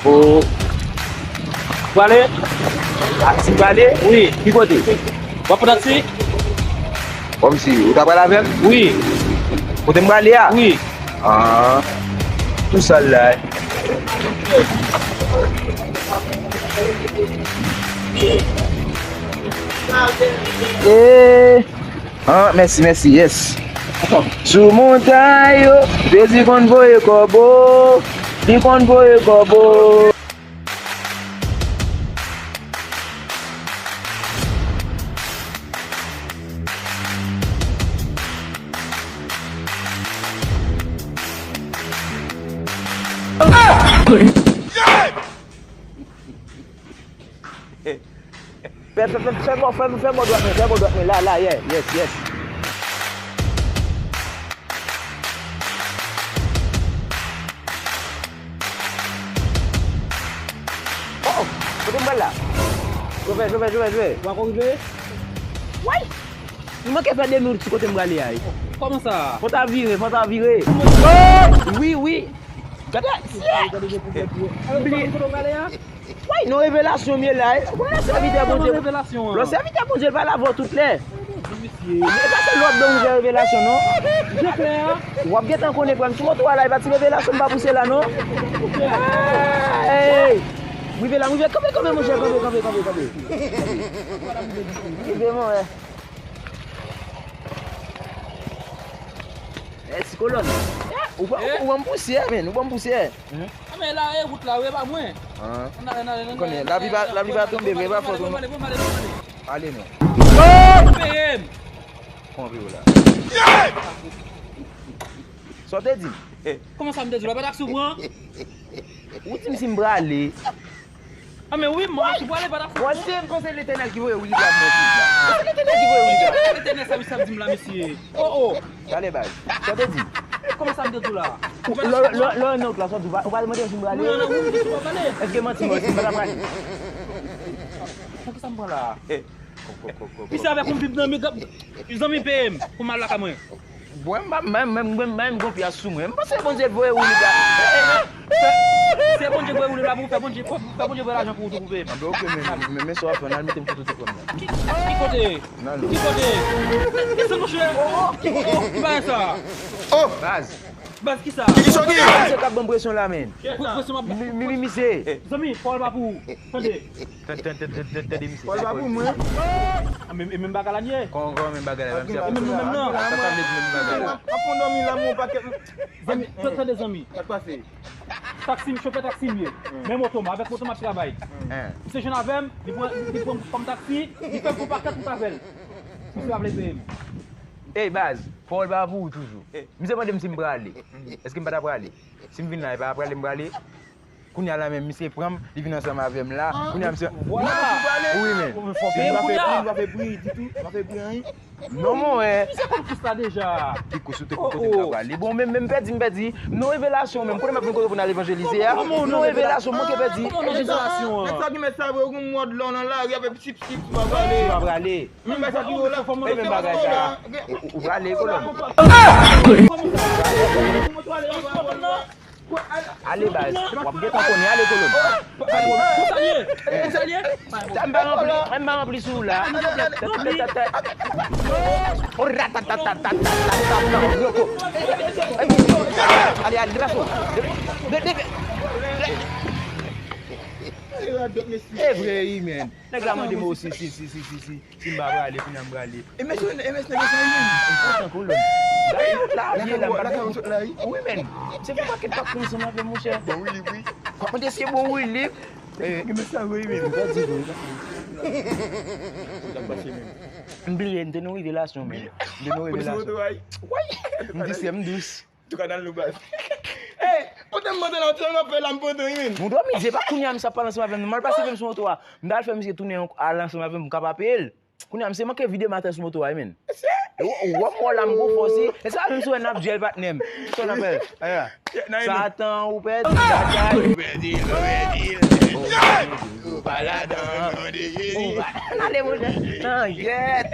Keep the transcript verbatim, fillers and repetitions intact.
O. Ou prale? Taksi prale? Wi. Ki kote? W ap pran taksi? Kòmsi, ou ta pral avè m? Wi. Kote m prale a? Wi. Ah. Tou sal la. Eh. Ah, mèsi, mèsi, yes. Sou montay yo, Jezi konn voye kòbo, li konn voye kòbo. Fè, fè, fè, fè bò, fè, fè bò dwat mwen, fè bò dwat mwen, la, la, yeah, yes, yes. Oh, oh, kote m pral la? Chofè, chofè, chofè, chofè. Ou pako rive? Way! M manke fè demi wout sou kote m prale a wi. Kòman sa? Fò ta vire, fò ta vire. Wi, wi. Gade, gade, gade, gade, gade. Bliye. Kote w prale a? Way, non, revelasyon m ye la. Ou konnen lè w sèvitè Bondye. Lè w sèvitè Bondye, l pale avè w tout lè. E pa se lòt dan ou fè revelasyon, non. W ap gentan konnen, frè m. Sou moto a la, e pa ti revelasyon m pa pouse la, non. Hey! M rive la, m rive. Kanpe, kanpe, monchè, kanpe, kanpe, kanpe, kanpe. Rive, monchè. Eh, ti kolòn. Eh, ou pa, ou ban m pousyè, men, ou ban m pousyè. Ah, men la, e wout la, wi, e pa mwen. Ann ale, ann ale, ann ale. Konnen, lapli pa, lapli pa tonbe vre, e pa fòt ou non. Ale non. Peye m. Konpli w la. Sa w te di m? Kòman sa m te di w la? Pa taksi w pran? Ou di m si m prale. Ah, men wi, mwen, si w prale, pa taksi w pran. Bon, se m panse Letènèl ki voye Willy Gab nan prizon. Se Letènèl ki voye Willy Gab. Letènèl sa, wi, sa di m la, mesye. Oh, oh. Gade baz. Sa w te di? Kòman sa m te di w la? Lè, lè, lè, nan wout la, sa w di, ou pa, ou pa mande si m prale? Non, non, wi, m di w pa prale. Èske manti m, si m pa ta prale? Pou ki sa m pran la? Misye avèk yon bib nan men, zanmi peye m, pou m al lakay mwen. Bon, m pa, mwen, mwen, mwen, mwen, m gon pyas sou mwen. M panse Bondye voye Willy la. Se, se Bondye voye Willy la pou fè Bondye, fè Bondye voye lajan pou ou tou pou peye m. Ah, ben, ok, men, men, men, men sa w ap fè, n al mete m sou tout pwoblèm nan. Ki, ki kote? Nan. Ki kote? Desann, monchè. Oh, oh, ki, oh, oh, ki bagay sa? Oh! Baz. Baz, ki sa? Ki, ki sa w gen? Misye k ap ban m presyon la, men. Presyon m ap ban. Mimi, misye. Zanmi, pawòl pa pou ou. Tande. Tande, tande, tande, tande, misye. Pawòl pa pou mwen. Ah, men, e menm bagay la n ye. Kon, kon menm bagay la, menm si ap menm, menm nan. Sa, sa vle di menm bagay la. M ap pran dòmi la, mon pakèt. Zanmi, tande, zanmi. Sa k pase? Taksi, chofè taksi m ye. Men moto m, avèk moto m ap travay. Misye jwenn avè m, li pran, li pran m kòm taksi, li fè m fon pakèt pou m avè l. Misye pa vle peye m. Ey, baz, pawòl pa pou ou toujou. Misye mande m si m prale. Èske m pa ta prale? Si m vin la, e pa prale m prale? Kounye a la menm, misye pran m, li vin ansanm avè m la. Kounye a misye. Vwala. Wi, men. Fò peye m kounye a. M pa fè bri ditou, m pa fè bri anyen. Non, mon, eh. Misye konn kous la deja. Ki kous ou te konn kote m ta prale? Bon, men, men m pèdi, m pèdi. M nan revelasyon menm. Kote m ap vin kote pou n al evanjelize a? M nan revelasyon, m manke pèdi. Kòman nan revelasyon an? Nèg sa ki mèt sa vre, ou gon mòd lò nan lari, apre psip, psip, ou pa prale. Ou pa prale. Menm bagay sa ki wo la. E menm bagay sa. Ou, ou prale, kolòn. Ale, baz. W ap gentan konnen, ale, kolòn. Konsa l ye? Konsa l ye? Sa m pa ranpli, m pa ranpli sou ou la. Ale, ale, deplase w. De, de, de, e vre, wi, men. Nèg la mande m, o, si, si, si, si, si, si. Si m pa prale, kounye a m prale. E mesye, e mesye nèg yo sa wi menm. Kontan kolòn. Gade wout la ap ye la, m ap lakay ou sot la wi. Wi, men. Se fè pakèt pa pran ansanm avè m, monchè. Bon Willy, wi. W ap mande si e bon Willy. Eh, gen mesye sa wi menm. M pèdi vre. Sa k pase menm? M bliye, m te nan revelasyon, men. M te nan revelasyon. Wi. M di se m dous. Tou ka nan nou baz. Ey, pandan m pandan la, ou te wè m ap fè la, m pandan wi menm. Mon dòmi, se pa kounye a misye ap pale ansanm avè m, non, m al pase avè m sou moto a. M ta al fè misye tounen yon, al ansanm avè m, m ka pa peye l. Kounye a, misye manke vide m atè sou moto a wi menm. Ou, ou wè m wè la, m gon fòs wi. E sa menm si w wè n ap djèl patnè m. Sa w ap fè? Aya. Satan, ou pèdi batay. Ou pèdi l, ou pèdi l. Ou pa ladan, non de Jezi. Ou pa, n ale, monchè. Nan yèt.